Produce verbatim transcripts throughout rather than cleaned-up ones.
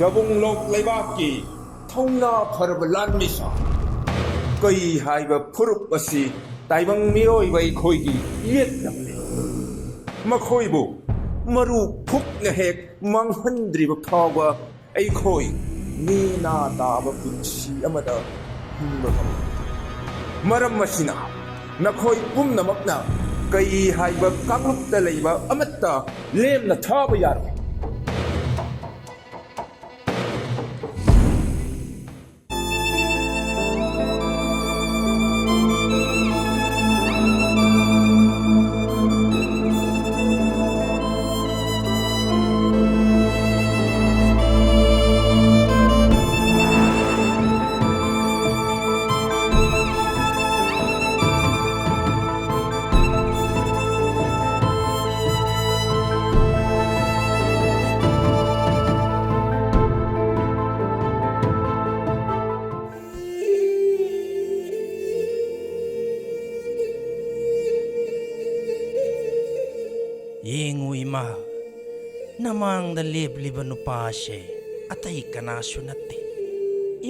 ꯀꯕꯨꯡꯂꯣꯛ ꯂꯩꯕꯥꯛꯀꯤ ꯊꯧꯅꯥ ꯐꯔꯕ ꯂꯥꯟꯃꯤꯁꯥ, ꯀꯩ ꯍꯥꯏꯕ ꯐꯨꯔꯨꯞ ꯑꯁꯤ ꯇꯥꯏꯕꯪ ꯃꯤꯑꯣꯏꯕ ꯑꯩꯈꯣꯏꯒꯤ ꯌꯦꯠꯅꯕꯅꯤ꯫ ꯃꯈꯣꯏꯕꯨ ꯃꯔꯨ ꯐꯨꯛꯅ ꯍꯦꯛ ꯃꯥꯡꯍꯟꯗ꯭ꯔꯤꯕ ꯐꯥꯎꯕ ꯑꯩꯈꯣꯏ ꯅꯦꯅꯥ ꯇꯥꯕ ꯄꯨꯟꯁꯤ ꯑꯃꯗ ꯍꯤꯡꯕ ꯉꯝꯂꯣꯏ꯫ ꯃꯔꯝ ꯑꯁꯤꯅ ꯅꯈꯣꯏ ꯄꯨꯝꯅꯃꯛꯅ ꯀꯩ ꯍꯥꯏꯕ ꯀꯥꯡꯂꯨꯞꯇ ꯂꯩꯕ ꯑꯃꯠꯇ ꯂꯦꯝꯅ ꯊꯥꯕ ꯌꯥꯔꯣꯏ꯫ ꯌꯦꯡꯉꯨ ꯏꯃꯥ, ꯅꯃꯥꯡꯗ ꯂꯦꯞꯂꯤꯕ ꯅꯨꯄꯥꯁꯦ ꯑꯇꯩ ꯀꯅꯥꯁꯨ ꯅꯠꯇꯦ꯫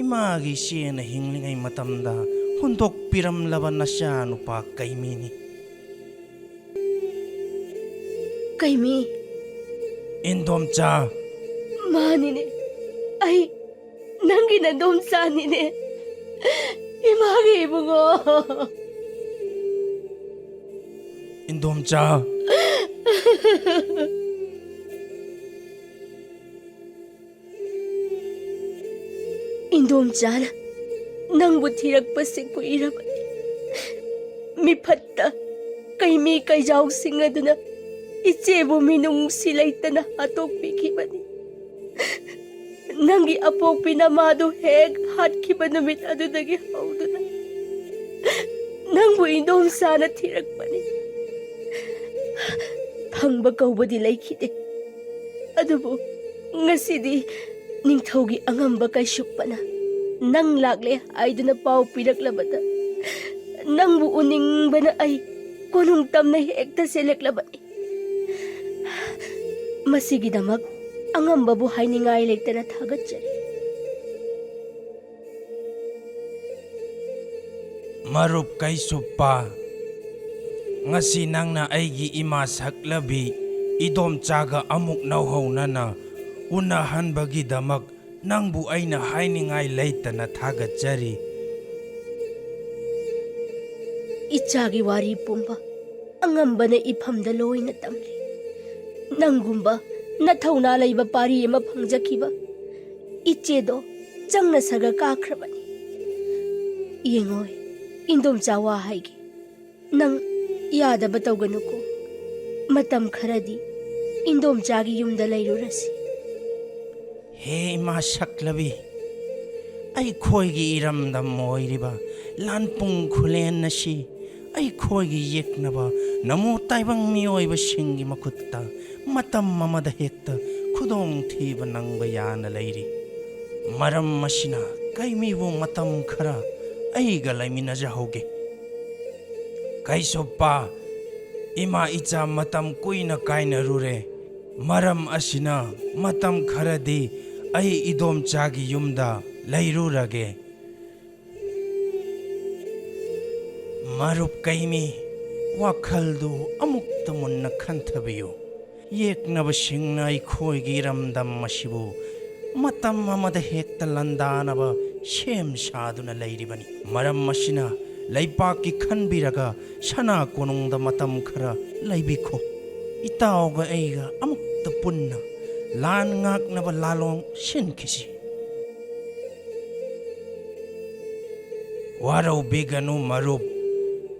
ꯏꯃꯥꯒꯤ ꯏꯆꯦꯅ ꯍꯤꯡꯂꯤꯉꯩ ꯃꯇꯝꯗ ꯍꯨꯟꯗꯣꯛꯄꯤꯔꯝꯂꯕ ꯅꯆꯥꯅꯨꯄꯥ ꯀꯩꯃꯤꯅꯤ꯫ ꯀꯩꯃꯤ꯫ ꯏꯟꯗꯣꯝꯆꯥ꯫ ꯃꯥꯅꯤꯅꯦ꯫ ꯑꯩ ꯅꯪꯒꯤ ꯅꯗꯣꯝꯆꯥꯅꯤꯅꯦ꯫ ꯏꯃꯥꯒꯤ ꯏꯕꯨꯡꯉꯣ꯫ ꯏꯟꯗꯣꯝꯆꯥ꯫ ꯏꯟꯗꯣꯝꯆꯥꯅ ꯅꯪꯕꯨ ꯊꯤꯔꯛꯄꯁꯦ ꯀꯨꯏꯔꯕꯅꯤ꯫ ꯃꯤꯐꯠꯇ ꯀꯩꯃꯤ ꯀꯩꯖꯥꯎꯁꯤꯡ ꯑꯗꯨꯅ ꯏꯆꯦꯕꯨ ꯃꯤꯅꯨꯡꯁꯤ ꯂꯩꯇꯅ ꯍꯥꯠꯇꯣꯛꯄꯤꯈꯤꯕꯅꯤ꯫ ꯅꯪꯒꯤ ꯑꯄꯣꯛꯄꯤ ꯅꯃꯥꯗꯨ ꯍꯦꯛ ꯍꯥꯠꯈꯤꯕ ꯅꯨꯃꯤꯠ ꯑꯗꯨꯗꯒꯤ ꯍꯧꯗꯨꯅ ꯅꯪꯕꯨ ꯏꯟꯗꯣꯝꯆꯥꯅ ꯊꯤꯔꯛꯄꯅꯤ꯫ ꯐꯪꯕ ꯀꯧꯕꯗꯤ ꯂꯩꯈꯤꯗꯦ꯫ ꯑꯗꯨꯕꯨ ꯉꯁꯤꯗꯤ ꯅꯤꯡꯊꯧꯒꯤ ꯑꯉꯝꯕ ꯀꯩꯁꯨꯞꯄꯅ ꯅꯪ ꯂꯥꯛꯂꯦ ꯍꯥꯏꯗꯨꯅ ꯄꯥꯎ ꯄꯤꯔꯛꯂꯕꯗ ꯅꯪꯕꯨ ꯎꯅꯤꯡꯕꯅ ꯑꯩ ꯀꯣꯅꯨꯡ ꯇꯝꯅ ꯍꯦꯛꯇ ꯆꯦꯜꯂꯛꯂꯕꯅꯤ꯫ ꯃꯁꯤꯒꯤꯗꯃꯛ ꯑꯉꯝꯕꯕꯨ ꯍꯥꯏꯅꯤꯡꯉꯥꯏ ꯂꯩꯇꯅ ꯊꯥꯒꯠꯆꯔꯤ꯫ ꯃꯔꯨꯞ ꯀꯩꯁꯨꯞꯄ, ꯉꯁꯤ ꯅꯪꯅ ꯑꯩꯒꯤ ꯏꯃꯥ ꯁꯛꯂꯕꯤ ꯏꯗꯣꯝꯆꯥꯒ ꯑꯃꯨꯛ ꯅꯧꯍꯧꯅꯅ ꯎꯅꯍꯟꯕꯒꯤꯗꯃꯛ ꯅꯪꯕꯨ ꯑꯩꯅ ꯍꯥꯏꯅꯤꯡꯉꯥꯏ ꯂꯩꯇꯅ ꯊꯥꯒꯠꯆꯔꯤ꯫ ꯏꯆꯥꯒꯤ ꯋꯥꯔꯤ ꯄꯨꯝꯕ ꯑꯉꯝꯕꯅ ꯏꯐꯝꯗ ꯂꯣꯏꯅ ꯇꯝꯂꯤ꯫ ꯅꯪꯒꯨꯝꯕ ꯅꯊꯧꯅꯥ ꯂꯩꯕ ꯄꯥꯔꯤ ꯑꯃ ꯐꯪꯖꯈꯤꯕ ꯏꯆꯦꯗꯣ ꯆꯪꯅ ꯁꯒ ꯀꯥꯈ꯭ꯔꯕꯅꯤ꯫ ꯌꯦꯡꯉꯣꯏ, ꯏꯟꯗꯣꯝꯆꯥ ꯋꯥ ꯍꯥꯏꯒꯦ꯫ ꯅꯪ ꯌꯥꯗꯕ ꯇꯧꯒꯅꯨꯀꯣ꯫ ꯃꯇꯝ ꯈꯔꯗꯤ ꯏꯟꯗꯣꯝꯆꯥꯒꯤ ꯌꯨꯝꯗ ꯂꯩꯔꯨꯔꯁꯤ꯫ ꯍꯦ ꯏꯃꯥ ꯁꯛꯂꯕꯤ, ꯑꯩꯈꯣꯏꯒꯤ ꯏꯔꯝꯗꯝ ꯑꯣꯏꯔꯤꯕ ꯂꯥꯟꯄꯨꯡ ꯈꯨꯂꯦꯟ ꯑꯁꯤ ꯑꯩꯈꯣꯏꯒꯤ ꯌꯦꯛꯅꯕ ꯅꯃꯣ ꯇꯥꯏꯕꯪ ꯃꯤꯑꯣꯏꯕꯁꯤꯡꯒꯤ ꯃꯈꯨꯠꯇ ꯃꯇꯝ ꯑꯃꯗ ꯍꯦꯛꯇ ꯈꯨꯗꯣꯡꯊꯤꯕ ꯅꯪꯕ ꯌꯥꯅ ꯂꯩꯔꯤ꯫ ꯃꯔꯝ ꯑꯁꯤꯅ ꯀꯩꯃꯤꯕꯨ ꯃꯇꯝ ꯈꯔ ꯑꯩꯒ ꯂꯩꯃꯤꯟꯅꯖꯍꯧꯒꯦ꯫ ꯀꯩꯁꯨꯞꯄ, ꯏꯃꯥ ꯏꯆꯥ ꯃꯇꯝ ꯀꯨꯏꯅ ꯀꯥꯏꯅꯔꯨꯔꯦ꯫ ꯃꯔꯝ ꯑꯁꯤꯅ ꯃꯇꯝ ꯈꯔꯗꯤ ꯑꯩ ꯏꯗꯣꯝꯆꯥꯒꯤ ꯌꯨꯝꯗ ꯂꯩꯔꯨꯔꯒꯦ꯫ ꯃꯔꯨꯞ ꯀꯩꯃꯤ, ꯋꯥꯈꯜꯗꯨ ꯑꯃꯨꯛꯇ ꯃꯨꯟꯅ ꯈꯟꯊꯕꯤꯌꯨ꯫ ꯌꯦꯛꯅꯕꯁꯤꯡꯅ ꯑꯩꯈꯣꯏꯒꯤ ꯏꯔꯝꯗꯝ ꯑꯁꯤꯕꯨ ꯃꯇꯝ ꯑꯃꯗ ꯍꯦꯛꯇ ꯂꯥꯟꯗꯥꯅꯕ ꯁꯦꯝ ꯁꯥꯗꯨꯅ ꯂꯩꯔꯤꯕꯅꯤ꯫ ꯃꯔꯝ ꯑꯁꯤꯅ ꯂꯩꯄꯥꯛꯀꯤ ꯈꯟꯕꯤꯔꯒ ꯁꯅꯥ ꯀꯣꯅꯨꯡꯗ ꯃꯇꯝ ꯈꯔ ꯂꯩꯕꯤꯈꯣ꯫ ꯏꯇꯥꯎꯒ ꯑꯩꯒ ꯑꯃꯨꯛꯇ ꯄꯨꯟꯅ ꯂꯥꯟ ꯉꯥꯛꯅꯕ ꯂꯥꯂꯣꯡ ꯁꯤꯟꯈꯤꯁꯤ꯫ ꯋꯥꯔꯧꯕꯤꯒꯅꯨ ꯃꯔꯨꯞ,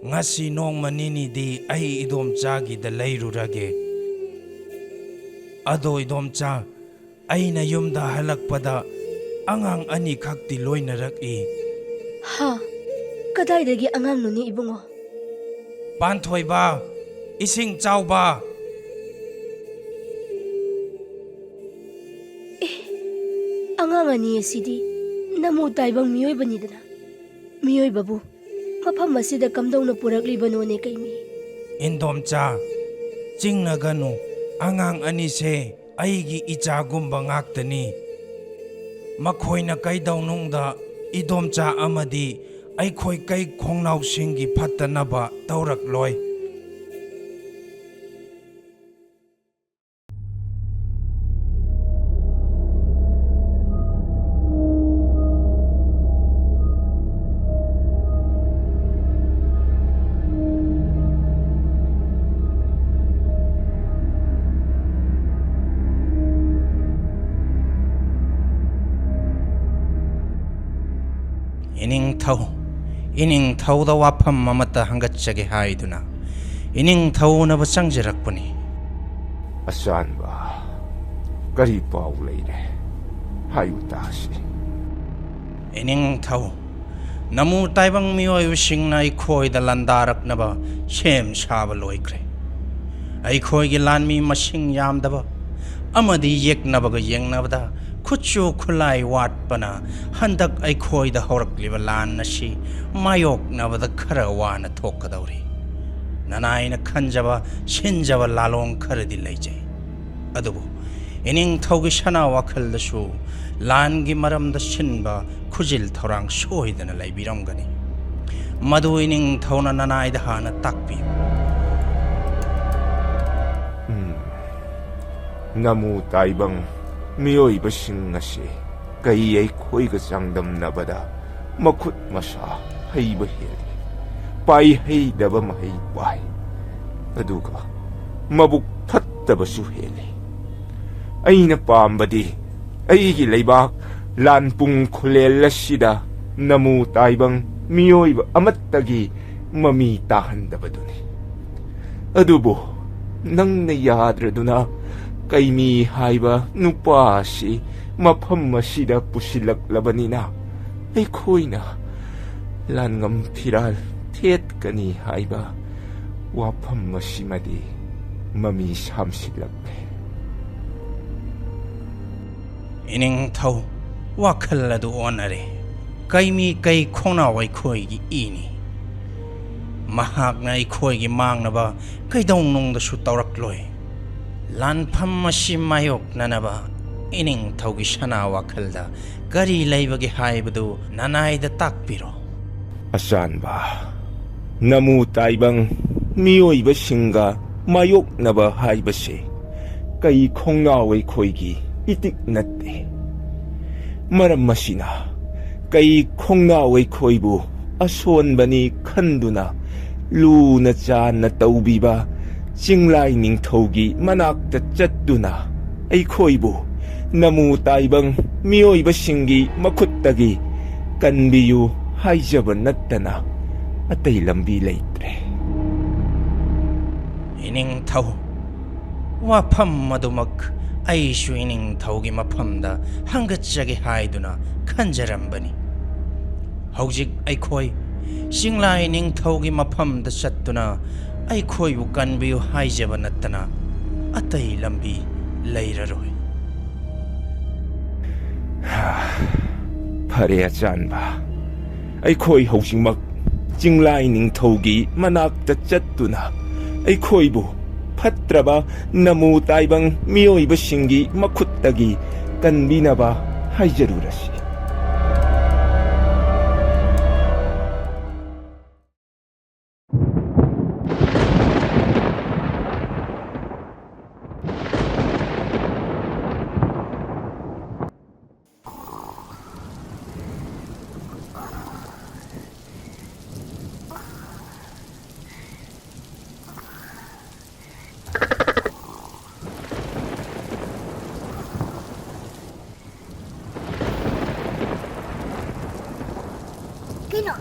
ꯉꯁꯤ ꯅꯣꯡꯃ ꯅꯤꯅꯤꯗꯤ ꯑꯩ ꯏꯗꯣꯝꯆꯥꯒꯤꯗ ꯂꯩꯔꯨꯔꯒꯦ꯫ ꯑꯗꯣ ꯏꯗꯣꯝꯆꯥ, ꯑꯩꯅ ꯌꯨꯝꯗ ꯍꯜꯂꯛꯄꯗ ꯑꯉꯥꯡ ꯑꯅꯤꯈꯛꯇꯤ ꯂꯣꯏꯅꯔꯛꯏ꯫ ꯍꯥ? ꯀꯗꯥꯏꯗꯒꯤ ꯑꯉꯥꯡꯅꯣꯅꯦ ꯏꯕꯨꯡꯉꯣ? ꯄꯥꯟꯊꯣꯏꯕ, ꯏꯁꯤꯡ ꯆꯥꯎꯕ꯫ ꯑꯦ, ꯑꯉꯥꯡ ꯑꯅꯤ ꯑꯁꯤꯗꯤ ꯅꯃꯣ ꯇꯥꯏꯕꯪ ꯃꯤꯑꯣꯏꯕꯅꯤꯗꯅ꯫ ꯃꯤꯑꯣꯏꯕꯕꯨ ꯃꯐꯝ ꯑꯁꯤꯗ ꯀꯝꯗꯧꯅ ꯄꯨꯔꯛꯂꯤꯕꯅꯣꯅꯦ ꯀꯩꯃꯤ? ꯏꯟꯗꯣꯝꯆꯥ, ꯆꯤꯡꯅꯒꯅꯨ꯫ ꯑꯉꯥꯡ ꯑꯅꯤꯁꯦ ꯑꯩꯒꯤ ꯏꯆꯥꯒꯨꯝꯕ ꯉꯥꯛꯇꯅꯤ꯫ ꯃꯈꯣꯏꯅ ꯀꯩꯗꯧꯅꯨꯡꯗ ꯏꯗꯣꯝꯆꯥ ꯑꯃꯗꯤ ꯑꯩꯈꯣꯏ ꯀꯩ ꯈꯣꯡꯅꯥꯎꯁꯤꯡꯒꯤ ꯐꯠꯇꯅꯕ ꯇꯧꯔꯛꯂꯣꯏ꯫ ꯏꯅꯤꯡꯊꯧ, ꯏꯅꯤꯡꯊꯧꯗ ꯋꯥꯐꯝ ꯑꯃꯠꯇ ꯍꯪꯒꯠꯆꯒꯦ ꯍꯥꯏꯗꯨꯅ ꯏꯅꯤꯡꯊꯧ ꯎꯅꯕ ꯆꯪꯖꯔꯛꯄꯅꯤ꯫ ꯑꯆꯥꯟꯕ, ꯀꯔꯤ ꯄꯥꯎ ꯂꯩꯔꯦ? ꯍꯥꯏꯌꯨ ꯇꯥꯁꯤ꯫ ꯏꯅꯤꯡꯊꯧ, ꯅꯃꯨ ꯇꯥꯏꯕꯪ ꯃꯤꯑꯣꯏꯕꯁꯤꯡꯅ ꯑꯩꯈꯣꯏꯗ ꯂꯥꯟꯗꯥꯔꯛꯅꯕ ꯁꯦꯝ ꯁꯥꯕ ꯂꯣꯏꯈ꯭ꯔꯦ꯫ ꯑꯩꯈꯣꯏꯒꯤ ꯂꯥꯟꯃꯤ ꯃꯁꯤꯡ ꯌꯥꯝꯗꯕ ꯑꯃꯗꯤ ꯌꯦꯛꯅꯕꯒ ꯌꯦꯡꯅꯕꯗ ꯈꯨꯠꯁꯨ ꯈꯨꯠꯂꯥꯏ ꯋꯥꯠꯄꯅ ꯍꯟꯗꯛ ꯑꯩꯈꯣꯏꯗ ꯍꯧꯔꯛꯂꯤꯕ ꯂꯥꯟ ꯑꯁꯤ ꯃꯥꯌꯣꯛꯅꯕꯗ ꯈꯔ ꯋꯥꯅ ꯊꯣꯛꯀꯗꯧꯔꯤ꯫ ꯅꯅꯥꯏꯅ ꯈꯟꯖꯕ ꯁꯤꯟꯖꯕ ꯂꯥꯂꯣꯡ ꯈꯔꯗꯤ ꯂꯩꯖꯩ꯫ ꯑꯗꯨꯕꯨ ꯏꯅꯤꯡꯊꯧꯒꯤ ꯁꯅꯥ ꯋꯥꯈꯜꯗꯁꯨ ꯂꯥꯟꯒꯤ ꯃꯔꯝꯗ ꯁꯤꯟꯕ ꯈꯨꯖꯤꯜ ꯊꯧꯔꯥꯡ ꯁꯣꯏꯗꯅ ꯂꯩꯕꯤꯔꯝꯒꯅꯤ꯫ ꯃꯗꯨ ꯏꯅꯤꯡꯊꯧꯅ ꯅꯅꯥꯏꯗ ꯍꯥꯟꯅ ꯇꯥꯛꯄꯤꯌꯨ꯫ ꯎꯝ꯫ ꯅꯃꯨ ꯇꯥꯏꯕꯪ ꯃꯤꯑꯣꯏꯕꯁꯤꯡ ꯑꯁꯤ ꯀꯩ ꯑꯩꯈꯣꯏꯒ ꯆꯥꯡꯗꯝꯅꯕꯗ ꯃꯈꯨꯠ ꯃꯁꯥ ꯍꯩꯕ ꯍꯦꯜꯂꯤ, ꯄꯥꯏ ꯍꯩꯗꯕ ꯃꯍꯩ ꯄꯥꯏ, ꯑꯗꯨꯒ ꯃꯕꯨꯛ ꯐꯠꯇꯕꯁꯨ ꯍꯦꯜꯂꯤ꯫ ꯑꯩꯅ ꯄꯥꯝꯕꯗꯤ ꯑꯩꯒꯤ ꯂꯩꯕꯥꯛ ꯂꯥꯟꯄꯨꯡ ꯈꯨꯂꯦꯜ ꯑꯁꯤꯗ ꯅꯃꯨ ꯇꯥꯏꯕꯪ ꯃꯤꯑꯣꯏꯕ ꯑꯃꯠꯇꯒꯤ ꯃꯃꯤ ꯇꯥꯍꯟꯗꯕꯗꯨꯅꯤ꯫ ꯑꯗꯨꯕꯨ ꯅꯪꯅ ꯌꯥꯗ꯭ꯔꯗꯨꯅ ꯀꯩꯃꯤ ꯍꯥꯏꯕ ꯅꯨꯄꯥ ꯑꯁꯤ ꯃꯐꯝ ꯑꯁꯤꯗ ꯄꯨꯁꯤꯜꯂꯛꯂꯕꯅꯤꯅ, ꯑꯩꯈꯣꯏꯅ ꯂꯥꯟꯉꯝ ꯐꯤꯔꯥꯜ ꯊꯦꯠꯀꯅꯤ ꯍꯥꯏꯕ ꯋꯥꯐꯝ ꯑꯁꯤꯃꯗꯤ ꯃꯃꯤ ꯁꯥꯝꯁꯤꯜꯂꯛꯂꯦ꯫ ꯏꯅꯤꯡꯊꯧ, ꯋꯥꯈꯜ ꯑꯗꯨ ꯑꯣꯟꯅꯔꯦ꯫ ꯀꯩꯃꯤ ꯀꯩ ꯈꯣꯡꯅꯥꯎ ꯑꯩꯈꯣꯏꯒꯤ ꯏꯅꯤ꯫ ꯃꯍꯥꯛꯅ ꯑꯩꯈꯣꯏꯒꯤ ꯃꯥꯡꯅꯕ ꯀꯩꯗꯧꯅꯨꯡꯗꯁꯨ ꯇꯧꯔꯛꯂꯣꯏ꯫ ꯂꯥꯟꯐꯝ ꯑꯁꯤ ꯃꯥꯌꯣꯛꯅꯅꯕ ꯏꯅꯤꯡꯊꯧꯒꯤ ꯁꯅꯥ ꯋꯥꯈꯜꯗ ꯀꯔꯤ ꯂꯩꯕꯒꯦ ꯍꯥꯏꯕꯗꯨ ꯅꯅꯥꯏꯗ ꯇꯥꯛꯄꯤꯔꯣ꯫ ꯑꯆꯥꯟꯕ, ꯅꯃꯨ ꯇꯥꯏꯕꯪ ꯃꯤꯑꯣꯏꯕꯁꯤꯡꯒ ꯃꯥꯌꯣꯛꯅꯕ ꯍꯥꯏꯕꯁꯦ ꯀꯩ ꯈꯣꯡꯅꯥꯎ ꯑꯩꯈꯣꯏꯒꯤ ꯏꯇꯤꯛ ꯅꯠꯇꯦ꯫ ꯃꯔꯝ ꯑꯁꯤꯅ ꯀꯩ ꯈꯣꯡꯅꯥꯎ ꯑꯩꯈꯣꯏꯕꯨ ꯑꯁꯣꯟꯕꯅꯤ ꯈꯟꯗꯨꯅ ꯂꯨꯅ ꯆꯥꯟꯅ ꯇꯧꯕꯤꯕ ꯆꯤꯡꯂꯥꯏ ꯅꯤꯡꯊꯧꯒꯤ ꯃꯅꯥꯛꯇ ꯆꯠꯇꯨꯅ ꯑꯩꯈꯣꯏꯕꯨ ꯅꯃꯨ ꯇꯥꯏꯕꯪ ꯃꯤꯑꯣꯏꯕꯁꯤꯡꯒꯤ ꯃꯈꯨꯠꯇꯒꯤ ꯀꯟꯕꯤꯌꯨ ꯍꯥꯏꯖꯕ ꯅꯠꯇꯅ ꯑꯇꯩ ꯂꯝꯕꯤ ꯂꯩꯇ꯭ꯔꯦ꯫ ꯏꯅꯤꯡꯊꯧ, ꯋꯥꯐꯝ ꯑꯗꯨꯃꯛ ꯑꯩꯁꯨ ꯏꯅꯤꯡꯊꯧꯒꯤ ꯃꯐꯝꯗ ꯍꯪꯒꯠꯆꯒꯦ ꯍꯥꯏꯗꯨꯅ ꯈꯟꯖꯔꯝꯕꯅꯤ꯫ ꯍꯧꯖꯤꯛ ꯑꯩꯈꯣꯏ ꯆꯤꯡꯂꯥꯏ ꯅꯤꯡꯊꯧꯒꯤ ꯃꯐꯝꯗ ꯆꯠꯇꯨꯅ ꯑꯩꯈꯣꯏꯕꯨ ꯀꯟꯕꯤꯌꯨ ꯍꯥꯏꯖꯕ ꯅꯠꯇꯅ ꯑꯇꯩ ꯂꯝꯕꯤ ꯂꯩꯔꯔꯣꯏ꯫ ꯐꯔꯦ ꯑꯆꯥꯟꯕ, ꯑꯩꯈꯣꯏ ꯍꯧꯖꯤꯛꯃꯛ ꯆꯤꯡꯂꯥꯏ ꯅꯤꯡꯊꯧꯒꯤ ꯃꯅꯥꯛꯇ ꯆꯠꯇꯨꯅ ꯑꯩꯈꯣꯏꯕꯨ ꯐꯠꯇ꯭ꯔꯕ ꯅꯃꯨ ꯇꯥꯏꯕꯪ ꯃꯤꯑꯣꯏꯕꯁꯤꯡꯒꯤ ꯃꯈꯨꯠꯇꯒꯤ ꯀꯟꯕꯤꯅꯕ ꯍꯥꯏꯖꯔꯨꯔꯁꯤ꯫ ꯀꯩꯅꯣ?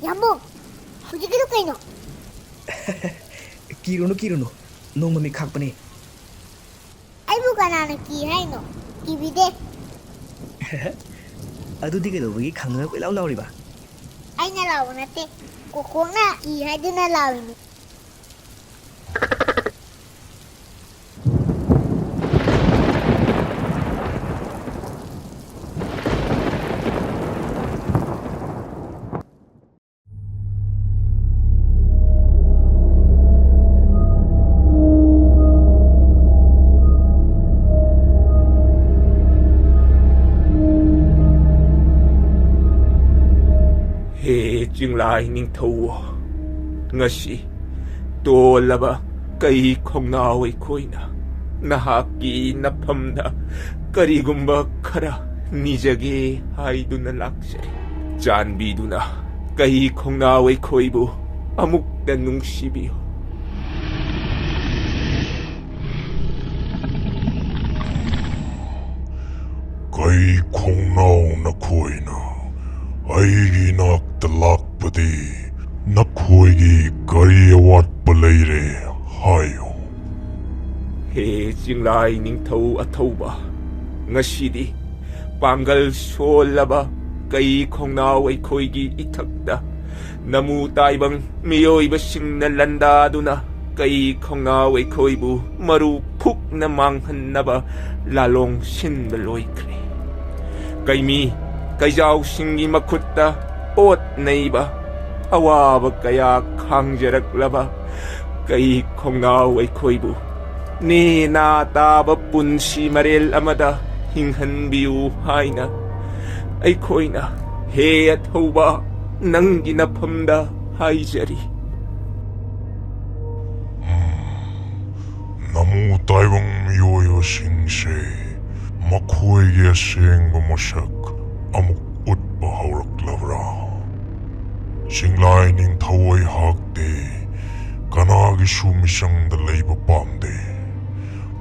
ꯌꯥꯝꯕꯨꯡ, ꯍꯧꯖꯤꯛꯀꯤꯗꯣ ꯀꯩꯅꯣ? ꯀꯤꯔꯨꯅꯨ, ꯀꯤꯔꯨꯅꯨ, ꯅꯣꯡ ꯃꯃꯤꯠ ꯈꯥꯛꯄꯅꯦ꯫ ꯑꯩꯕꯨ ꯀꯅꯥꯅ ꯀꯤ ꯍꯥꯏꯅꯣ? ꯀꯤꯕꯤꯗꯦ꯫ ꯑꯗꯨꯗꯤ ꯀꯩꯗꯧꯕꯒꯤ ꯈꯪꯗꯅ ꯀꯣꯏꯂꯥꯎ ꯂꯥꯎꯔꯤꯕ? ꯑꯩꯅ ꯂꯥꯎꯕ ꯅꯠꯇꯦ, ꯀꯣꯀꯣꯛꯅ ꯀꯤ ꯍꯥꯏꯗꯨꯅ ꯂꯥꯎꯔꯤꯅꯤ꯫ ꯆꯤꯡꯂꯥꯏ ꯅꯤꯡꯊꯧ, ꯉꯁꯤ ꯇꯣꯜꯂꯕ ꯀꯩ ꯈꯣꯡꯅꯥꯎ ꯑꯩꯈꯣꯏꯅ ꯅꯍꯥꯛꯀꯤ ꯅꯐꯝꯗ ꯀꯔꯤꯒꯨꯝꯕ ꯈꯔ ꯅꯤꯖꯒꯦ ꯍꯥꯏꯗꯨꯅ ꯂꯥꯛꯆꯔꯤ꯫ ꯆꯥꯟꯕꯤꯗꯨꯅ ꯀꯩ ꯈꯣꯡꯅꯥꯎ ꯑꯩꯈꯣꯏꯕꯨ ꯑꯃꯨꯛꯇ ꯅꯨꯡꯁꯤꯕꯤꯌꯨ꯫ ꯀꯩ ꯈꯣꯡꯅꯥꯎ ꯅꯈꯣꯏꯅ ꯑꯩꯒꯤ ꯅꯥꯛꯇ ꯂꯥꯛꯄꯗꯤ ꯅꯈꯣꯏꯒꯤ ꯀꯔꯤ ꯑꯋꯥꯠꯄ ꯂꯩꯔꯦ ꯍꯥꯏꯌꯨ꯫ ꯍꯦ ꯆꯤꯡꯂꯥꯏ ꯅꯤꯡꯊꯧ ꯑꯊꯧꯕ, ꯉꯁꯤꯗꯤ ꯄꯥꯡꯒꯜ ꯁꯣꯜꯂꯕ ꯀꯩ ꯈꯣꯡꯅꯥꯎ ꯑꯩꯈꯣꯏꯒꯤ ꯏꯊꯛꯇ ꯅꯃꯨ ꯇꯥꯏꯕꯪ ꯃꯤꯑꯣꯏꯕꯁꯤꯡꯅ ꯂꯥꯟꯗꯥꯗꯨꯅ ꯀꯩ ꯈꯣꯡꯅꯥꯎ ꯑꯩꯈꯣꯏꯕꯨ ꯃꯔꯨ ꯐꯨꯛꯅ ꯃꯥꯡꯍꯟꯅꯕ ꯂꯥꯂꯣꯡ ꯁꯤꯟꯕ ꯂꯣꯏꯈ꯭ꯔꯦ꯫ ꯀꯩꯃꯤ ꯀꯩꯖꯥꯎꯁꯤꯡꯒꯤ ꯃꯈꯨꯠꯇ ꯑꯣꯠ ꯅꯩꯕ ꯑꯋꯥꯕ ꯀꯌꯥ ꯈꯥꯡꯖꯔꯛꯂꯕ ꯀꯩ ꯈꯣꯡꯅꯥꯎ ꯑꯩꯈꯣꯏꯕꯨ ꯅꯦ ꯅꯥ ꯇꯥꯕ ꯄꯨꯟꯁꯤ ꯃꯔꯦꯜ ꯑꯃꯗ ꯍꯤꯡꯍꯟꯕꯤꯌꯨ ꯍꯥꯏꯅ ꯑꯩꯈꯣꯏꯅ, ꯍꯦ ꯑꯊꯧꯕ, ꯅꯪꯒꯤ ꯅꯐꯝꯗ ꯍꯥꯏꯖꯔꯤ꯫ ꯅꯃꯨ ꯇꯥꯏꯕꯪ ꯃꯤꯑꯣꯏꯕꯁꯤꯡꯁꯦ ꯃꯈꯣꯏꯒꯤ ꯑꯁꯦꯡꯕ ꯃꯁꯛ ꯑꯃꯨꯛ ꯎꯠꯄ ꯍꯧꯔꯛꯂꯕ꯭ꯔꯥ? ꯆꯤꯡꯂꯥꯏ ꯅꯤꯡꯊꯧ ꯑꯩꯍꯥꯛꯇꯤ ꯀꯅꯥꯒꯤꯁꯨ ꯃꯤꯆꯪꯗ ꯂꯩꯕ ꯄꯥꯝꯗꯦ꯫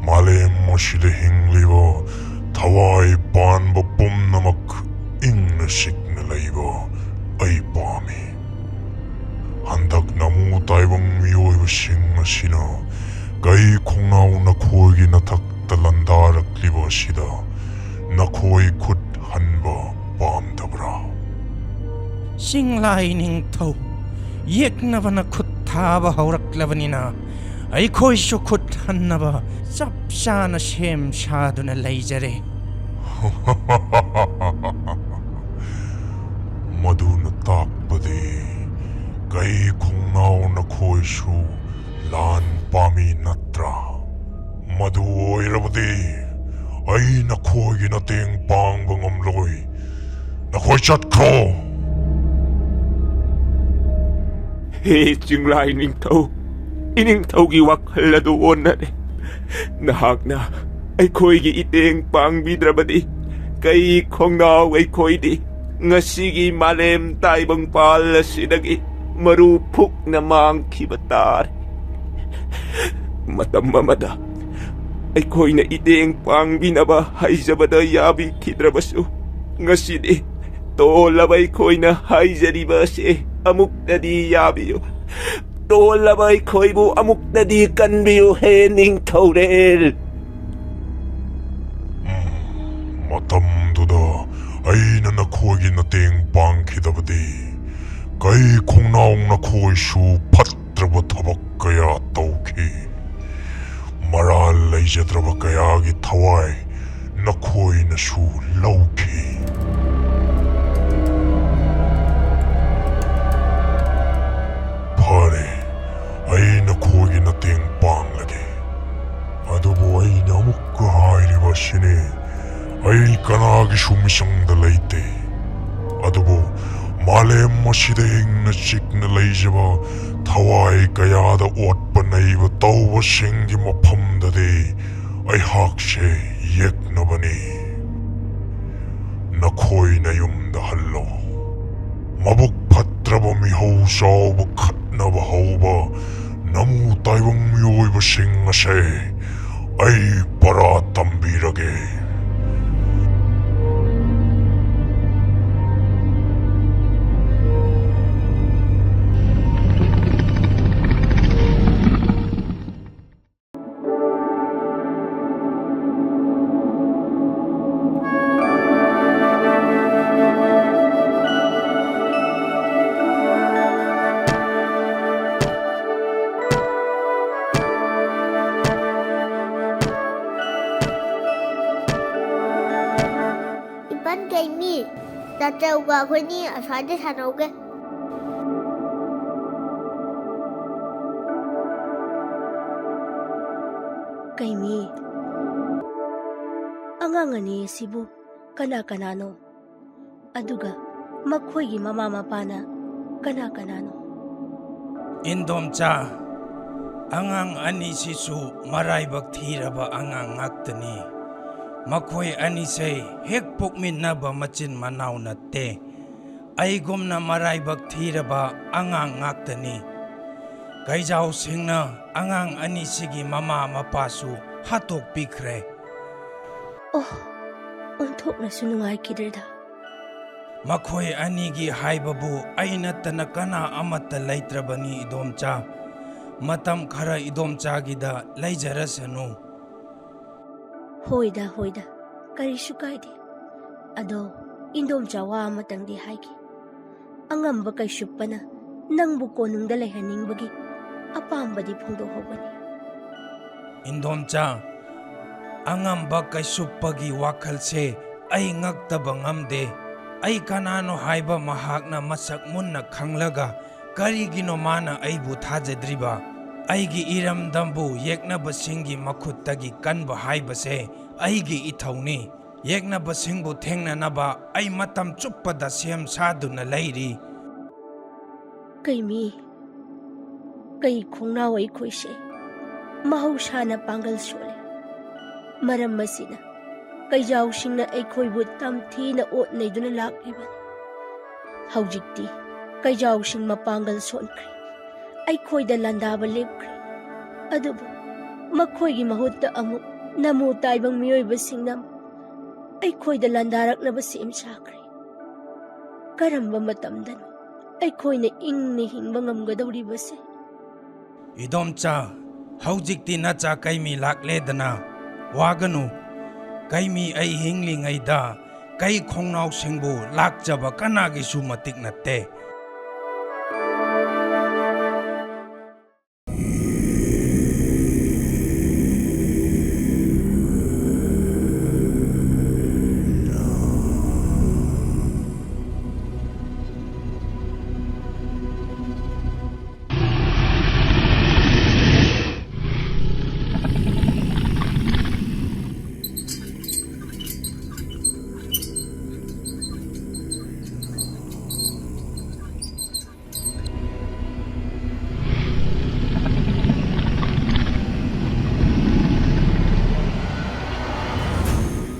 ꯃꯥꯂꯦꯝ ꯑꯁꯤꯗ ꯍꯤꯡꯂꯤꯕ ꯊꯋꯥꯏ ꯄꯥꯟꯕ ꯄꯨꯝꯅꯃꯛ ꯏꯪꯅ ꯆꯤꯛꯅ ꯂꯩꯕ ꯑꯩ ꯄꯥꯝꯃꯤ꯫ ꯍꯟꯗꯛ ꯅꯃꯨ ꯇꯥꯏꯕꯪ ꯃꯤꯑꯣꯏꯕꯁꯤꯡ ꯑꯁꯤꯅ ꯀꯩ ꯈꯣꯡꯅꯥꯎ ꯅꯈꯣꯏꯒꯤ ꯅꯊꯛꯇ ꯂꯥꯟꯗꯥꯔꯛꯂꯤꯕ ꯑꯁꯤꯗ ꯅꯈꯣꯏ ꯈꯨꯠ ꯍꯟꯕ ꯄꯥꯝꯗꯕ꯭ꯔꯥ? ꯆꯤꯡꯂꯥꯏ ꯅꯤꯡꯊꯧ, ꯌꯦꯛꯅꯕꯅ ꯈꯨꯠ ꯊꯥꯕ ꯍꯧꯔꯛꯂꯕꯅꯤꯅ ꯑꯩꯈꯣꯏꯁꯨ ꯈꯨꯠ ꯍꯟꯅꯕ ꯆꯞ ꯆꯥꯅ ꯁꯦꯝ ꯁꯥꯗꯨꯅ ꯂꯩꯖꯔꯦ꯫ ꯃꯗꯨꯅ ꯇꯥꯛꯄꯗꯤ ꯀꯩ ꯈꯣꯡꯅꯥꯎ ꯅꯈꯣꯏꯁꯨ ꯂꯥꯟ ꯄꯥꯝꯃꯤ ꯅꯠꯇ꯭ꯔꯥ? ꯃꯗꯨ ꯑꯣꯏꯔꯕꯗꯤ ꯑꯩ ꯅꯈꯣꯏꯒꯤ ꯃꯇꯦꯡ ꯄꯥꯡꯕ ꯉꯝꯂꯣꯏ꯫ ꯅꯈꯣꯏ ꯆꯠꯈ꯭ꯔꯣ꯫ ꯅꯠꯇꯦ, ꯆꯤꯡꯂꯥꯏ ꯅꯤꯡꯊꯧ꯫ ꯏꯅꯤꯡꯊꯧꯒꯤ ꯋꯥꯈꯜ ꯑꯗꯨ ꯑꯣꯟꯅꯔꯦ꯫ ꯅꯍꯥꯛꯅ ꯑꯩꯈꯣꯏꯒꯤ ꯏꯇꯦꯡ ꯄꯥꯡꯕꯤꯗ꯭ꯔꯕꯗꯤ ꯀꯩ ꯈꯣꯡꯅꯥꯎ ꯑꯩꯈꯣꯏꯗꯤ ꯉꯁꯤꯒꯤ ꯃꯥꯂꯦꯝ ꯇꯥꯏꯕꯪꯄꯥꯜ ꯑꯁꯤꯗꯒꯤ ꯃꯔꯨ ꯐꯨꯛꯅ ꯃꯥꯡꯈꯤꯕ ꯇꯥꯔꯦ꯫ ꯃꯇꯝ ꯑꯃꯗ ꯑꯩꯈꯣꯏꯅ ꯏꯇꯦꯡ ꯄꯥꯡꯕꯤꯅꯕ ꯍꯥꯏꯖꯕꯗ ꯌꯥꯕꯤꯈꯤꯗ꯭ꯔꯕꯁꯨ, ꯉꯁꯤꯗꯤ ꯇꯣꯜꯂꯕ ꯑꯩꯈꯣꯏꯅ ꯍꯥꯏꯖꯔꯤꯕ ꯑꯁꯤ ꯑꯃꯨꯛꯇꯗꯤ ꯌꯥꯕꯤꯌꯨ꯫ ꯇꯣꯜꯂꯕ ꯑꯩꯈꯣꯏꯕꯨ ꯑꯃꯨꯛꯇꯗꯤ ꯀꯟꯕꯤꯌꯨ, ꯍꯦ ꯅꯤꯡꯊꯧꯔꯦꯜ꯫ ꯃꯇꯝꯗꯨꯗ ꯑꯩꯅ ꯅꯈꯣꯏꯒꯤ ꯃꯇꯦꯡ ꯄꯥꯡꯈꯤꯗꯕꯗꯤ ꯀꯩ ꯈꯣꯡꯅꯥꯎ ꯅꯈꯣꯏꯁꯨ ꯐꯠꯇ꯭ꯔꯕ ꯊꯕꯛ ꯀꯌꯥ ꯇꯧꯈꯤ꯫ ꯃꯔꯥꯜ ꯂꯩꯖꯗ꯭ꯔꯕ ꯀꯌꯥꯒꯤ ꯊꯋꯥꯏ ꯅꯈꯣꯏꯅꯁꯨ ꯂꯧꯈꯤ꯫ ꯐꯔꯦ, ꯑꯩ ꯅꯈꯣꯏꯒꯤ ꯃꯇꯦꯡ ꯄꯥꯡꯂꯒꯦ꯫ ꯑꯗꯨꯕꯨ ꯑꯩꯅ ꯑꯃꯨꯛꯀ ꯍꯥꯏꯔꯤꯕ ꯑꯁꯤꯅꯤ, ꯑꯩ ꯀꯅꯥꯒꯤꯁꯨ ꯃꯤꯆꯪꯗ ꯂꯩꯇꯦ꯫ ꯑꯗꯨꯕꯨ ꯃꯥꯂꯦꯝ ꯑꯁꯤꯗ ꯏꯪꯅ ꯆꯤꯛꯅ ꯂꯩꯖꯕ ꯊꯋꯥꯏ ꯀꯌꯥꯗ ꯑꯣꯠꯄ ꯅꯩꯕ ꯇꯧꯕꯁꯤꯡꯒꯤ ꯃꯐꯝꯗꯗꯤ ꯑꯩꯍꯥꯛꯁꯦ ꯌꯦꯛꯅꯕꯅꯤ꯫ ꯅꯈꯣꯏ ꯅꯌꯨꯝꯗ ꯍꯜꯂꯣ꯫ ꯃꯕꯨꯛ ꯐꯠꯇ꯭ꯔꯕ ꯃꯤꯍꯧ ꯆꯥꯎꯕ ꯈꯠꯅꯕ ꯍꯧꯕ ꯅꯃꯨ ꯇꯥꯏꯕꯪ ꯃꯤꯑꯣꯏꯕꯁꯤꯡ ꯑꯁꯦ ꯑꯩ ꯄꯔꯥ ꯇꯝꯕꯤꯔꯒꯦ꯫ ꯏꯄꯟ ꯀꯩꯃꯤ, ꯇꯥꯆꯧꯒ ꯑꯩꯈꯣꯏꯅꯤ ꯑꯁ꯭ꯋꯥꯏꯗ ꯁꯥꯟꯅꯧꯒꯦ꯫ ꯀꯩꯃꯤ, ꯑꯉꯥꯡ ꯑꯅꯤ ꯑꯁꯤꯕꯨ ꯀꯅꯥ ꯀꯅꯥꯅꯣ? ꯑꯗꯨꯒ ꯃꯈꯣꯏꯒꯤ ꯃꯃꯥ ꯃꯄꯥꯅ ꯀꯅꯥ ꯀꯅꯥꯅꯣ? ꯏꯟꯗꯣꯝꯆꯥ, ꯑꯉꯥꯡ ꯑꯅꯤꯁꯤꯁꯨ ꯃꯔꯥꯏꯕꯛ ꯊꯤꯔꯕ ꯑꯉꯥꯡ ꯉꯥꯛꯇꯅꯤ꯫ ꯃꯈꯣꯏ ꯑꯅꯤꯁꯦ ꯍꯦꯛ ꯄꯣꯛꯃꯤꯟꯅꯕ ꯃꯆꯤꯟ ꯃꯅꯥꯎ ꯅꯠꯇꯦ꯫ ꯑꯩꯒꯨꯝꯅ ꯃꯔꯥꯏꯕꯛ ꯊꯤꯔꯕ ꯑꯉꯥꯡ ꯉꯥꯛꯇꯅꯤ꯫ ꯀꯩꯖꯥꯎꯁꯤꯡꯅ ꯑꯉꯥꯡ ꯑꯅꯤꯁꯤꯒꯤ ꯃꯃꯥ ꯃꯄꯥꯁꯨ ꯍꯥꯠꯇꯣꯛꯄꯤꯈ꯭ꯔꯦ꯫ ꯑꯣ, ꯑꯣꯟꯊꯣꯛꯅꯁꯨ ꯅꯨꯡꯉꯥꯏꯈꯤꯗ꯭ꯔꯦꯗ꯫ ꯃꯈꯣꯏ ꯑꯅꯤꯒꯤ ꯍꯥꯏꯕꯕꯨ ꯑꯩ ꯅꯠꯇꯅ ꯀꯅꯥ ꯑꯃꯠꯇ ꯂꯩꯇ꯭ꯔꯕꯅꯤ, ꯏꯗꯣꯝꯆꯥ꯫ ꯃꯇꯝ ꯈꯔ ꯏꯗꯣꯝꯆꯥꯒꯤꯗ ꯂꯩꯖꯔꯁꯅꯨ꯫ ꯍꯣꯏꯗ, ꯍꯣꯏꯗ, ꯀꯔꯤꯁꯨ ꯀꯥꯏꯗꯦ꯫ ꯑꯗꯣ ꯏꯟꯗꯣꯝꯆꯥ ꯋꯥ ꯑꯃꯇꯪꯗꯤ ꯍꯥꯏꯒꯦ꯫ ꯑꯉꯝꯕ ꯀꯩꯁꯨꯞꯄꯅ ꯅꯪꯕꯨ ꯀꯣꯅꯨꯡꯗ ꯂꯩꯍꯟꯅꯤꯡꯕꯒꯤ ꯑꯄꯥꯝꯕꯗꯤ ꯐꯣꯡꯗꯣꯛꯍꯧꯕꯅꯤ꯫ ꯏꯟꯗꯣꯝꯆꯥ, ꯑꯉꯝꯕ ꯀꯩꯁꯨꯞꯄꯒꯤ ꯋꯥꯈꯜꯁꯦ ꯑꯩ ꯉꯛꯇꯕ ꯉꯝꯗꯦ꯫ ꯑꯩ ꯀꯅꯥꯅꯣ ꯍꯥꯏꯕ ꯃꯍꯥꯛꯅ ꯃꯁꯛ ꯃꯨꯟꯅ ꯈꯪꯂꯒ ꯀꯔꯤꯒꯤꯅꯣ ꯃꯥꯅ ꯑꯩꯕꯨ ꯊꯥꯖꯗ꯭ꯔꯤꯕ? ꯑꯩꯒꯤ ꯏꯔꯝꯗꯝꯕꯨ ꯌꯦꯛꯅꯕꯁꯤꯡꯒꯤ ꯃꯈꯨꯠꯇꯒꯤ ꯀꯟꯕ ꯍꯥꯏꯕꯁꯦ ꯑꯩꯒꯤ ꯏꯊꯧꯅꯤ꯫ ꯌꯦꯛꯅꯕꯁꯤꯡꯕꯨ ꯊꯦꯡꯅꯅꯕ ꯑꯩ ꯃꯇꯝ ꯆꯨꯞꯄꯗ ꯁꯦꯝ ꯁꯥꯗꯨꯅ ꯂꯩꯔꯤ꯫ ꯀꯩꯃꯤ, ꯀꯩ ꯈꯣꯡꯅꯥꯎ ꯑꯩꯈꯣꯏꯁꯦ ꯃꯍꯧꯁꯥꯅ ꯄꯥꯡꯒꯜ ꯁꯣꯜꯂꯤ꯫ ꯃꯔꯝ ꯑꯁꯤꯅ ꯀꯩꯖꯥꯎꯁꯤꯡꯅ ꯑꯩꯈꯣꯏꯕꯨ ꯇꯝꯊꯤꯅ ꯑꯣꯠ ꯅꯩꯗꯨꯅ ꯂꯥꯛꯂꯤꯕꯅꯤ꯫ ꯍꯧꯖꯤꯛꯇꯤ ꯀꯩꯖꯥꯎꯁꯤꯡ ꯃꯄꯥꯡꯒꯜ ꯁꯣꯟꯈ꯭ꯔꯦ꯫ ꯑꯩꯈꯣꯏꯗ ꯂꯥꯟꯗꯥꯕ ꯂꯦꯞꯈ꯭ꯔꯦ꯫ ꯑꯗꯨꯕꯨ ꯃꯈꯣꯏꯒꯤ ꯃꯍꯨꯠꯇ ꯑꯃꯨꯛ ꯅꯃꯣ ꯇꯥꯏꯕꯪ ꯃꯤꯑꯣꯏꯕꯁꯤꯡꯅ ꯑꯩꯈꯣꯏꯗ ꯂꯥꯟꯗꯥꯔꯛꯅꯕ ꯁꯦꯝ ꯁꯥꯈ꯭ꯔꯦ꯫ ꯀꯔꯝꯕ ꯃꯇꯝꯗꯅꯣ ꯑꯩꯈꯣꯏꯅ ꯏꯪꯅ ꯍꯤꯡꯕ ꯉꯝꯒꯗꯧꯔꯤꯕꯁꯦ? ꯏꯗꯣꯝꯆꯥ, ꯍꯧꯖꯤꯛꯇꯤ ꯅꯆꯥ ꯀꯩꯃꯤ ꯂꯥꯛꯂꯦꯗꯅ꯫ ꯋꯥꯒꯅꯨ꯫ ꯀꯩꯃꯤ ꯑꯩ ꯍꯤꯡꯂꯤꯉꯩꯗ ꯀꯩ ꯈꯣꯡꯅꯥꯎꯁꯤꯡꯕꯨ ꯂꯥꯛꯆꯕ ꯀꯅꯥꯒꯤꯁꯨ ꯃꯇꯤꯛ ꯅꯠꯇꯦ꯫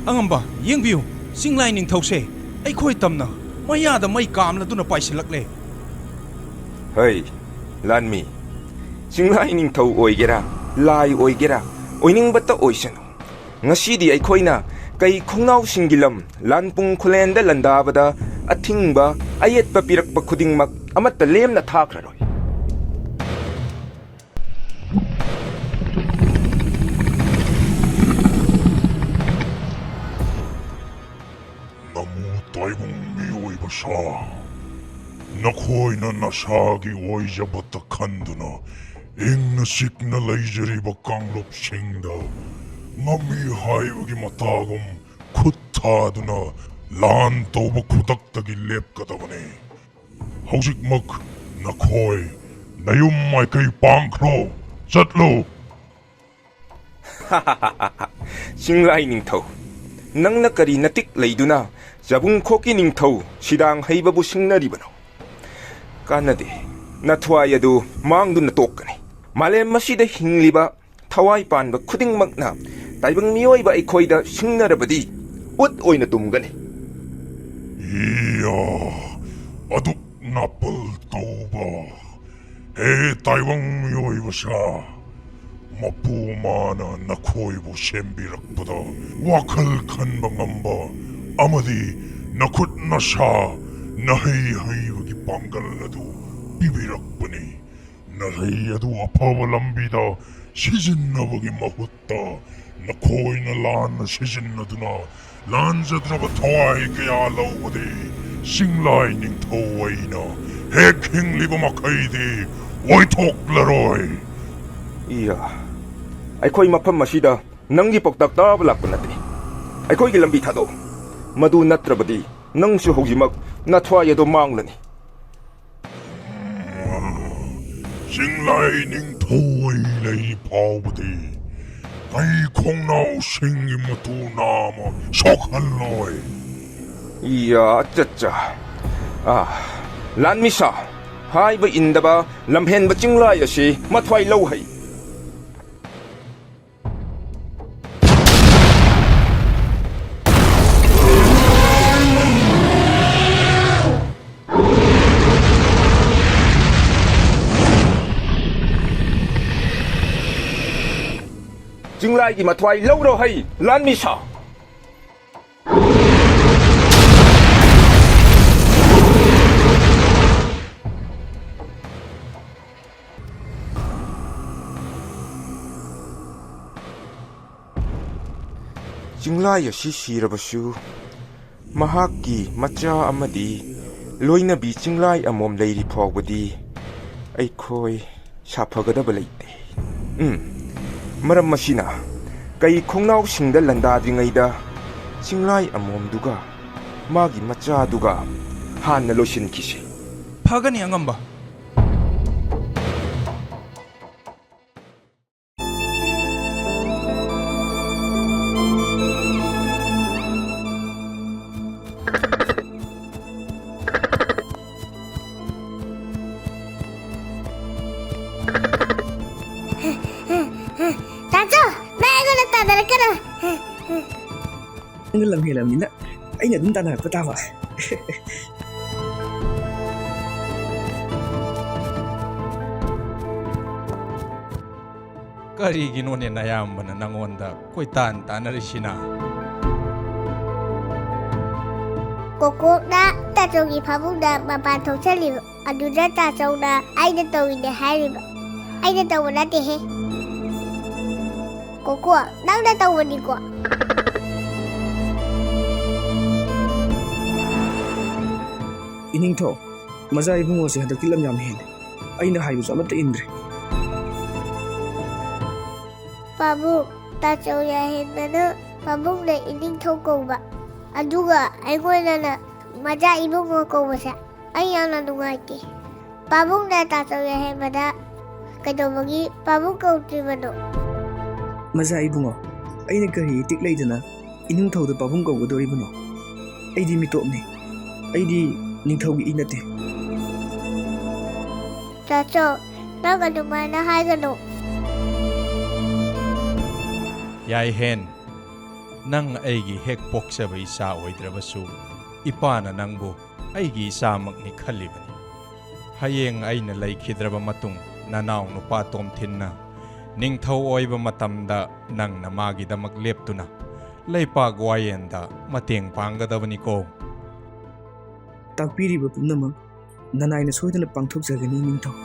ꯑꯉꯝꯕ, ꯌꯦꯡꯕꯤꯌꯨ, ꯆꯤꯡꯂꯥꯏ ꯅꯤꯡꯊꯧꯁꯦ ꯑꯩꯈꯣꯏ ꯇꯝꯅ ꯃꯌꯥꯗ ꯃꯩ ꯀꯥꯝꯂꯗꯨꯅ ꯄꯥꯏꯁꯤꯜꯂꯛꯂꯦ꯫ ꯍꯩ, ꯂꯥꯟꯃꯤ, ꯆꯤꯡꯂꯥꯏ ꯅꯤꯡꯊꯧ ꯑꯣꯏꯒꯦꯔꯥ, ꯂꯥꯏ ꯑꯣꯏꯒꯦꯔꯥ, ꯑꯣꯏꯅꯤꯡꯕꯇ ꯑꯣꯏꯁꯅꯨ, ꯉꯁꯤꯗꯤ ꯑꯩꯈꯣꯏꯅ ꯀꯩ ꯈꯣꯡꯅꯥꯎꯁꯤꯡꯒꯤ ꯂꯝ ꯂꯥꯟꯄꯨꯡ ꯈꯨꯂꯦꯟꯗ ꯂꯥꯟꯗꯥꯕꯗ ꯑꯊꯤꯡꯕ ꯑꯌꯦꯠꯄ ꯄꯤꯔꯛꯄ ꯈꯨꯗꯤꯡꯃꯛ ꯑꯃꯠꯇ ꯂꯦꯝꯅ ꯊꯥꯈ꯭ꯔꯔꯣꯏ꯫ ꯅꯃꯨ ꯇꯥꯏꯕꯪ ꯃꯤꯑꯣꯏꯕ ꯁꯥ, ꯅꯈꯣꯏꯅ ꯅꯁꯥꯒꯤ ꯑꯣꯏꯖꯕꯇ ꯈꯟꯗꯨꯅ ꯏꯪꯅ ꯆꯤꯛꯅ ꯂꯩꯖꯔꯤꯕ ꯀꯥꯡꯂꯨꯞꯁꯤꯡꯗ ꯉꯝꯃꯤ ꯍꯥꯏꯕꯒꯤ ꯃꯇꯥꯒꯨꯝ ꯈꯨꯠ ꯊꯥꯗꯨꯅ ꯂꯥꯟ ꯇꯧꯕ ꯈꯨꯗꯛꯇꯒꯤ ꯂꯦꯞꯀꯗꯕꯅꯤ꯫ ꯍꯧꯖꯤꯛꯃꯛ ꯅꯈꯣꯏ ꯅꯌꯨꯝ ꯃꯥꯏꯀꯩ ꯄꯥꯡꯈ꯭ꯔꯣ, ꯆꯠꯂꯣ꯫ ꯆꯤꯡꯂꯥꯏ ꯅꯤꯡꯊꯧ, ꯅꯪꯅ ꯀꯔꯤ ꯅꯇꯤꯛ ꯂꯩꯗꯨꯅ ꯆꯥꯕꯨꯡꯈꯣꯛꯀꯤ ꯅꯤꯡꯊꯧ ꯁꯤꯗꯥꯡ ꯍꯩꯕꯕꯨ ꯁꯤꯡꯅꯔꯤꯕꯅꯣ? ꯀꯥꯟꯅꯗꯦ, ꯅꯊ꯭ꯋꯥꯏ ꯑꯗꯨ ꯃꯥꯡꯗꯨꯅ ꯇꯣꯛꯀꯅꯤ꯫ ꯃꯥꯂꯦꯝ ꯑꯁꯤꯗ ꯍꯤꯡꯂꯤꯕ ꯊꯋꯥꯏ ꯄꯥꯟꯕ ꯈꯨꯗꯤꯡꯃꯛꯅ ꯇꯥꯏꯕꯪ ꯃꯤꯑꯣꯏꯕ ꯑꯩꯈꯣꯏꯗ ꯁꯤꯡꯅꯔꯕꯗꯤ ꯎꯠ ꯑꯣꯏꯅ ꯇꯨꯝꯒꯅꯤ꯫ ꯏꯌꯥ, ꯑꯗꯨꯛ ꯅꯥꯄꯜ ꯇꯧꯕ! ꯍꯦ ꯇꯥꯏꯕꯪ ꯃꯤꯑꯣꯏꯕ ꯁꯥ, ꯃꯄꯨ ꯃꯥꯅ ꯅꯈꯣꯏꯕꯨ ꯁꯦꯝꯕꯤꯔꯛꯄꯗ ꯋꯥꯈꯜ ꯈꯟꯕ ꯉꯝꯕ ꯑꯃꯗꯤ ꯅꯈꯨꯠ ꯅꯁꯥ ꯅꯍꯩ ꯍꯩꯕꯒꯤ ꯄꯥꯡꯒꯜ ꯑꯗꯨ ꯄꯤꯕꯤꯔꯛꯄꯅꯤ꯫ ꯅꯍꯩ ꯑꯗꯨ ꯑꯐꯕ ꯂꯝꯕꯤꯗ ꯁꯤꯖꯤꯟꯅꯕꯒꯤ ꯃꯍꯨꯠꯇ ꯅꯈꯣꯏꯅ ꯂꯥꯟꯅ ꯁꯤꯖꯤꯟꯅꯗꯨꯅ ꯂꯥꯟꯖꯗ꯭ꯔꯕ ꯊꯋꯥꯏ ꯀꯌꯥ ꯂꯧꯕꯗꯤ ꯆꯤꯡꯂꯥꯏ ꯅꯤꯡꯊꯧ ꯑꯩꯅ ꯍꯦꯛ ꯍꯤꯡꯂꯤꯕ ꯃꯈꯩꯗꯤ ꯑꯣꯏꯊꯣꯛꯂꯔꯣꯏ꯫ ꯏꯌꯥ, ꯑꯩꯈꯣꯏ ꯃꯐꯝ ꯑꯁꯤꯗ ꯅꯪꯒꯤ ꯄꯥꯎꯇꯥꯛ ꯇꯥꯕ ꯂꯥꯛꯄ ꯅꯠꯇꯦ꯫ ꯑꯩꯈꯣꯏꯒꯤ ꯂꯝꯕꯤ ꯊꯥꯗꯣꯛꯎ꯫ ꯃꯗꯨ ꯅꯠꯇ꯭ꯔꯕꯗꯤ ꯅꯪꯁꯨ ꯍꯧꯖꯤꯛꯃꯛ ꯅꯊ꯭ꯋꯥꯏ ꯑꯗꯨ ꯃꯥꯡꯂꯅꯤ꯫ ꯆꯤꯡꯂꯥꯏ ꯅꯤꯡꯊꯧ ꯑꯩ ꯂꯩ ꯐꯥꯎꯕꯗꯤ ꯀꯩ ꯈꯣꯡꯅꯥꯎꯁꯤꯡꯒꯤ ꯃꯇꯨ ꯅꯥꯝꯃ ꯁꯣꯛꯍꯜꯂꯣꯏ꯫ ꯏꯌꯥ, ꯑꯠꯆꯥ, ꯑꯠꯆꯥ꯫ ꯑꯥ, ꯂꯥꯟꯃꯤꯁꯥ, ꯍꯥꯏꯕ ꯏꯟꯗꯕ ꯂꯝꯍꯦꯟꯕ ꯆꯤꯡꯂꯥꯏ ꯑꯁꯤ ꯃꯊ꯭ꯋꯥꯏ ꯂꯧ ꯍꯩ꯫ ꯆꯤꯡꯂꯥꯏꯒꯤ ꯃꯊ꯭ꯋꯥꯏ ꯂꯧꯔꯣ ꯍꯩ, ꯂꯥꯟꯃꯤ ꯁꯥ꯫ ꯆꯤꯡꯂꯥꯏ ꯑꯁꯤ ꯁꯤꯔꯕꯁꯨ, ꯃꯍꯥꯛꯀꯤ ꯃꯆꯥ ꯑꯃꯗꯤ ꯂꯣꯏꯅꯕꯤ ꯆꯤꯡꯂꯥꯏ ꯑꯃꯣꯝ ꯂꯩꯔꯤ ꯐꯥꯎꯕꯗꯤ ꯑꯩꯈꯣꯏ ꯁꯥꯐꯒꯗꯕ ꯂꯩꯇꯦ꯫ ꯎꯝ, ꯃꯔꯝ ꯑꯁꯤꯅ ꯀꯩ ꯈꯣꯡꯅꯥꯎꯁꯤꯡꯗ ꯂꯥꯟꯗꯥꯗ꯭ꯔꯤꯉꯩꯗ ꯆꯤꯡꯂꯥꯏ ꯑꯃꯣꯝꯗꯨꯒ ꯃꯥꯒꯤ ꯃꯆꯥꯗꯨꯒ ꯍꯥꯟꯅ ꯂꯣꯏꯁꯤꯟꯈꯤꯁꯤ꯫ ꯐꯒꯅꯤ, ꯑꯉꯝꯕ꯫ ꯇꯥꯆꯧ, ꯅꯪ ꯑꯩꯉꯣꯟꯗ ꯇꯥꯟꯅꯔꯛꯀꯅꯨ꯫ ꯅꯪꯅ ꯂꯝ ꯍꯦꯜꯂꯕꯅꯤꯅ ꯑꯩꯅ ꯑꯗꯨꯝ ꯇꯥꯟꯅꯔꯛꯄ ꯇꯥꯕ꯫ ꯀꯔꯤꯒꯤꯅꯣꯅꯦ ꯅꯌꯥꯝꯕꯅ ꯅꯉꯣꯟꯗ ꯀꯣꯏꯇꯥꯟ ꯇꯥꯟꯅꯔꯤꯁꯤꯅ? ꯀꯣꯀꯣꯛꯅ ꯇꯥꯆꯧꯒꯤ ꯐꯃꯨꯡꯗ ꯃꯄꯥꯟ ꯊꯣꯛꯆꯜꯂꯤꯕ ꯑꯗꯨꯗ ꯇꯥꯆꯧꯅ ꯑꯩꯅ ꯇꯧꯔꯤꯅꯦ ꯍꯥꯏꯔꯤꯕ꯫ ꯑꯩꯅ ꯇꯧꯕ ꯅꯠꯇꯦꯍꯦ꯫ ꯀꯣꯀꯣ, ꯅꯪꯅ ꯇꯧꯕꯅꯤꯀꯣ꯫ ꯏꯅꯤꯡꯊꯧ, ꯃꯖꯥ ꯏꯕꯨꯡꯉꯣꯁꯦ ꯍꯟꯗꯛꯇꯤ ꯂꯝ ꯌꯥꯝ ꯍꯦꯜꯂꯦ꯫ ꯑꯩꯅ ꯍꯥꯏꯕꯁꯨ ꯑꯃꯠꯇ ꯏꯟꯗ꯭ꯔꯦ꯫ ꯄꯥꯕꯨꯡ, ꯇꯥꯆꯧ ꯌꯥꯏꯍꯦꯟꯕꯅ ꯄꯥꯕꯨꯡꯅ ꯏꯅꯤꯡꯊꯧ ꯀꯧꯕ, ꯑꯗꯨꯒ ꯑꯩꯉꯣꯟꯗꯅ ꯃꯖꯥ ꯏꯕꯨꯡꯉꯣ ꯀꯧꯕꯁꯦ ꯑꯩ ꯌꯥꯝꯅ ꯅꯨꯡꯉꯥꯏꯇꯦ꯫ ꯄꯥꯕꯨꯡꯅ ꯇꯥꯆꯧ ꯌꯥꯏꯍꯦꯟꯕꯗ ꯀꯩꯗꯧꯕꯒꯤ ꯄꯥꯕꯨꯡ ꯀꯧꯗ꯭ꯔꯤꯕꯅꯣ? ꯃꯖꯥ ꯏꯕꯨꯡꯉꯣ, ꯑꯩꯅ ꯀꯔꯤ ꯏꯇꯤꯛ ꯂꯩꯗꯅ ꯏꯅꯤꯡꯊꯧꯗ ꯄꯥꯕꯨꯡ ꯀꯧꯒꯗꯧꯔꯤꯕꯅꯣ? ꯑꯩꯗꯤ ꯃꯤꯇꯣꯞꯅꯤ꯫ ꯑꯩꯗꯤ ꯅꯤꯡꯊꯧꯒꯤ ꯏ ꯅꯠꯇꯦ꯫ ꯇꯥꯆꯧ, ꯅꯪ ꯑꯗꯨꯃꯥꯏꯅ ꯍꯥꯏꯒꯅꯨ꯫ ꯌꯥꯏꯍꯦꯟ, ꯅꯪ ꯑꯩꯒꯤ ꯍꯦꯛ ꯄꯣꯛꯆꯕ ꯏꯆꯥ ꯑꯣꯏꯗ꯭ꯔꯕꯁꯨ, ꯏꯄꯥꯅ ꯅꯪꯕꯨ ꯑꯩꯒꯤ ꯏꯆꯥꯃꯛꯅꯤ ꯈꯜꯂꯤꯕꯅꯤ꯫ ꯍꯌꯦꯡ ꯑꯩꯅ ꯂꯩꯈꯤꯗ꯭ꯔꯕ ꯃꯇꯨꯡ, ꯅꯅꯥꯎ ꯅꯨꯄꯥ ꯇꯣꯝꯊꯤꯟꯅ ꯅꯤꯡꯊꯧ ꯑꯣꯏꯕ ꯃꯇꯝꯗ ꯅꯪꯅ ꯃꯥꯒꯤꯗꯃꯛ ꯂꯦꯞꯇꯨꯅ ꯂꯩꯄꯥꯛ ꯋꯥꯌꯦꯟꯗ ꯃꯇꯦꯡ ꯄꯥꯡꯒꯗꯕꯅꯤꯀꯣ꯫ ꯇꯥꯛꯄꯤꯔꯤꯕ ꯄꯨꯝꯅꯃꯛ ꯅꯅꯥꯏꯅ ꯁꯣꯏꯗꯅ ꯄꯥꯡꯊꯣꯛꯆꯒꯅꯤ, ꯅꯤꯡꯊꯧ꯫